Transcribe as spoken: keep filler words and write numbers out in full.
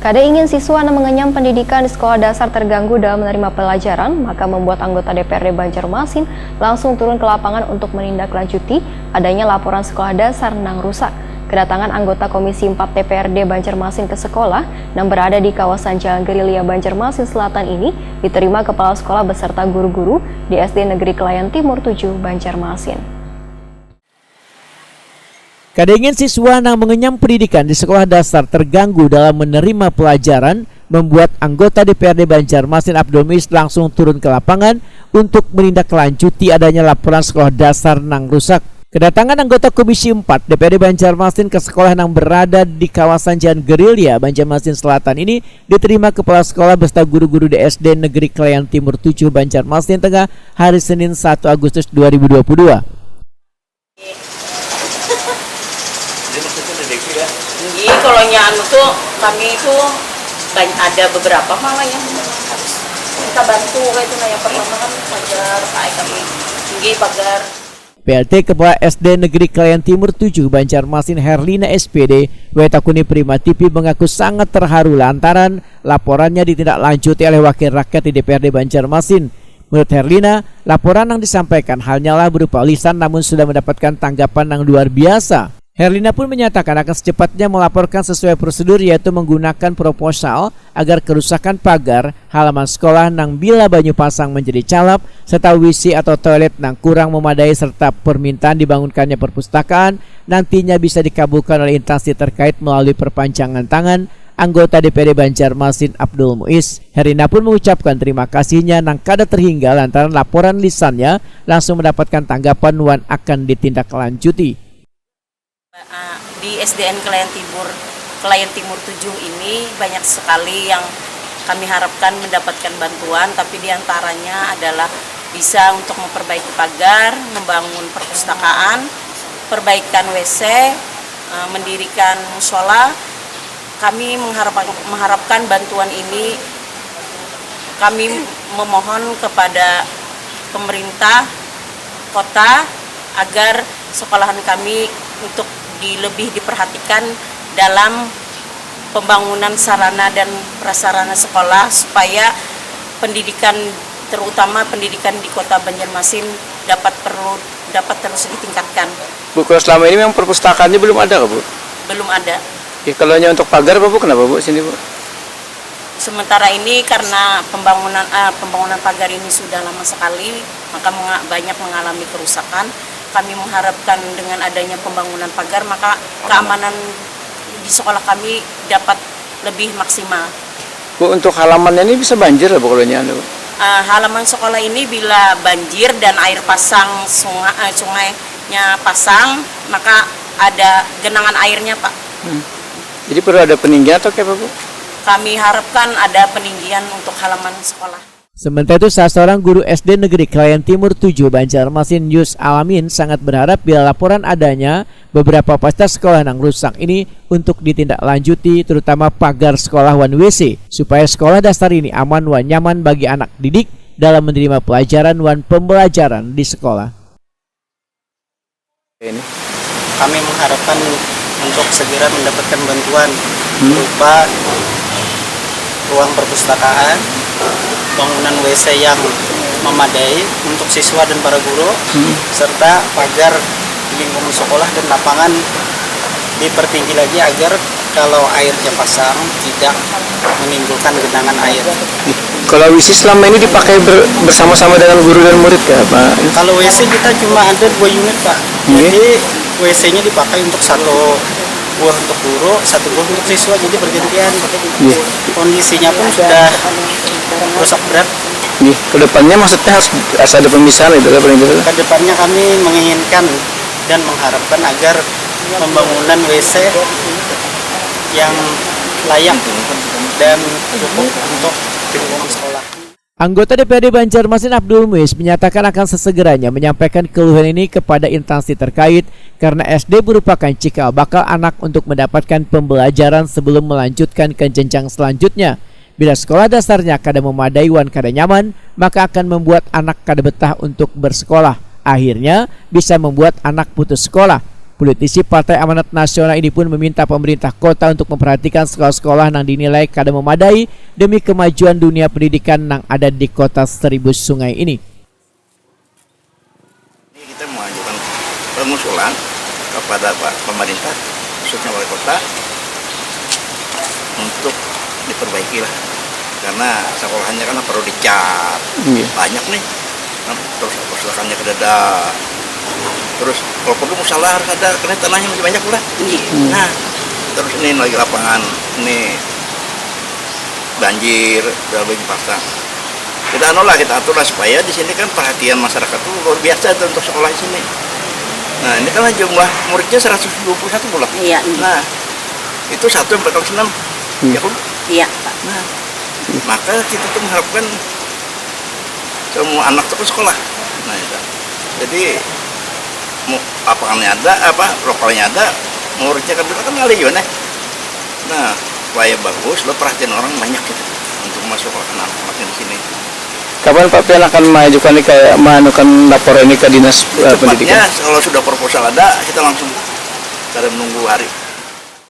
Kada ingin siswa nang mengenyam pendidikan di sekolah dasar terganggu dalam menerima pelajaran, maka membuat anggota D P R D Banjarmasin langsung turun ke lapangan untuk menindaklanjuti adanya laporan sekolah dasar nang rusak. Kedatangan anggota Komisi empat D P R D Banjarmasin ke sekolah nang berada di kawasan Jalan Gerilya Banjarmasin Selatan ini diterima kepala sekolah beserta guru-guru di S D Negeri Kelayan Timur tujuh Banjarmasin. Kada ingin siswa nang mengenyam pendidikan di sekolah dasar terganggu dalam menerima pelajaran, membuat anggota D P R D Banjarmasin Abdul Muiz langsung turun ke lapangan untuk menindaklanjuti adanya laporan sekolah dasar nang rusak. Kedatangan anggota Komisi empat D P R D Banjarmasin ke sekolah nang berada di kawasan Jalan Gerilya, Banjarmasin Selatan ini diterima kepala sekolah beserta guru-guru di S D Negeri Kelayan Timur tujuh Banjarmasin Tengah hari Senin satu Agustus dua ribu dua puluh dua. Jadi maksudnya ada deki ya? Iya, kalau nya anu tuh kami itu banyak ada beberapa malah yang harus kita bantu kayak itu, nah yang pertama kan pagar, kayak kami tinggi pagar. P L T Kepala S D Negeri Kelayan Timur tujuh Banjarmasin Herlina S P D, Wetakuni Prima T V mengaku sangat terharu lantaran laporannya ditindaklanjuti oleh wakil rakyat di D P R D Banjarmasin. Menurut Herlina, laporan yang disampaikan hanyalah berupa lisan namun sudah mendapatkan tanggapan yang luar biasa. Herlina pun menyatakan akan secepatnya melaporkan sesuai prosedur yaitu menggunakan proposal agar kerusakan pagar halaman sekolah nang bila banyu pasang menjadi calap serta W C atau toilet nang kurang memadai serta permintaan dibangunkannya perpustakaan nantinya bisa dikabulkan oleh instansi terkait melalui perpanjangan tangan anggota D P D Banjarmasin Abdul Muiz. Herlina pun mengucapkan terima kasihnya nang kada terhingga lantaran laporan lisannya langsung mendapatkan tanggapan wan akan ditindaklanjuti. Di S D N Kelayan Timur, Kelayan Timur tujuh ini banyak sekali yang kami harapkan mendapatkan bantuan, tapi diantaranya adalah bisa untuk memperbaiki pagar, membangun perpustakaan, perbaikan W C, eh, mendirikan musola. Kami mengharapkan, mengharapkan bantuan ini, kami memohon kepada pemerintah kota agar sekolahan kami untuk di, lebih diperhatikan dalam pembangunan sarana dan prasarana sekolah supaya pendidikan, terutama pendidikan di Kota Banjarmasin, dapat perlu dapat terus ditingkatkan. Bu, kalau selama ini memang perpustakaannya belum ada kah, Bu? Belum ada. Ya, kalau hanya untuk pagar apa, Bu? Kenapa, Bu, sini, Bu? Sementara ini karena pembangunan, eh, pembangunan pagar ini sudah lama sekali, maka menga- banyak mengalami kerusakan. Kami mengharapkan dengan adanya pembangunan pagar, maka keamanan di sekolah kami dapat lebih maksimal. Bu, untuk halamannya ini bisa banjir lah pokoknya, Bu? Eh, halaman sekolah ini bila banjir dan air pasang sungai, eh, sungainya pasang, maka ada genangan airnya, Pak. Hmm. Jadi perlu ada peninggian atau kayak apa, Bu? Kami harapkan ada peninggian untuk halaman sekolah. Sementara itu, salah seorang guru S D Negeri Kelayan Timur tujuh Banjarmasin, Yus Alamin, sangat berharap bila laporan adanya beberapa fasilitas sekolah nang rusak ini untuk ditindaklanjuti, terutama pagar sekolah wan W C, supaya sekolah dasar ini aman wan nyaman bagi anak didik dalam menerima pelajaran wan pembelajaran di sekolah. Kami mengharapkan untuk segera mendapatkan bantuan hmm. berupa ruang perpustakaan, bangunan W C yang memadai untuk siswa dan para guru, hmm. serta pagar di lingkungan sekolah dan lapangan dipertinggi lagi agar kalau airnya pasang tidak menimbulkan genangan air. Kalau W C selama ini dipakai ber, bersama-sama dengan guru dan murid kah, Pak? Kalau W C kita cuma ada dua unit, Pak. Okay. Jadi W C-nya dipakai untuk satu buah untuk guru, satu buah untuk siswa, jadi bergantian. Okay. Kondisinya pun sudah rusak berat. Nih, kedepannya maksudnya harus, harus ada pemisahan itu, ada pemisahan. Kedepannya kami menginginkan dan mengharapkan agar pembangunan W C yang layak dan cukup untuk lingkungan sekolah. Anggota D P R D Banjarmasin Abdul Muiz menyatakan akan sesegeranya menyampaikan keluhan ini kepada instansi terkait karena S D merupakan cikal bakal anak untuk mendapatkan pembelajaran sebelum melanjutkan ke jenjang selanjutnya. Bila sekolah dasarnya kada memadai wan kada nyaman, maka akan membuat anak kada betah untuk bersekolah. Akhirnya, bisa membuat anak putus sekolah. Politisi Partai Amanat Nasional ini pun meminta pemerintah kota untuk memperhatikan sekolah-sekolah nang dinilai kada memadai demi kemajuan dunia pendidikan nang ada di kota Seribu Sungai ini. Ini kita mengajukan pengusulan kepada Pak Pemerintah, khususnya Wali Kota, untuk diperbaiki lah. Karena sekolahannya kan perlu dicat, Iya. banyak nih. Nah, terus perpustakaannya kedada. Terus kalau perlu musala harus ada, karena tanahnya masih banyak pula. Iya. Nah, terus ini lagi lapangan, ini banjir, udah lagi pasang. Kita anu lah, kita atur lah supaya di sini kan perhatian masyarakat tuh luar biasa tuh untuk sekolah di sini. Nah, ini kan jumlah muridnya seratus dua puluh satu pula. Iya, iya. Nah, itu satu sampai kelas enam. Hmm. Ya, kan? Iya, Pak. Nah, maka kita tuh mengharapkan semua anak tuh ke sekolah. Nah, itu. Jadi mau lapangannya ada, apa, lokalnya ada, muridnya kan kita kan ngalih juga nih. Nah, supaya bagus, lo perhatian orang banyak gitu untuk masuk anak-anak di sini. Kapan Pak Pian akan mengajukan nih kayak menganukan lapor ini ke dinas eh, Cepatnya pendidikan? Kalau sudah proposal ada, kita langsung, kada menunggu hari.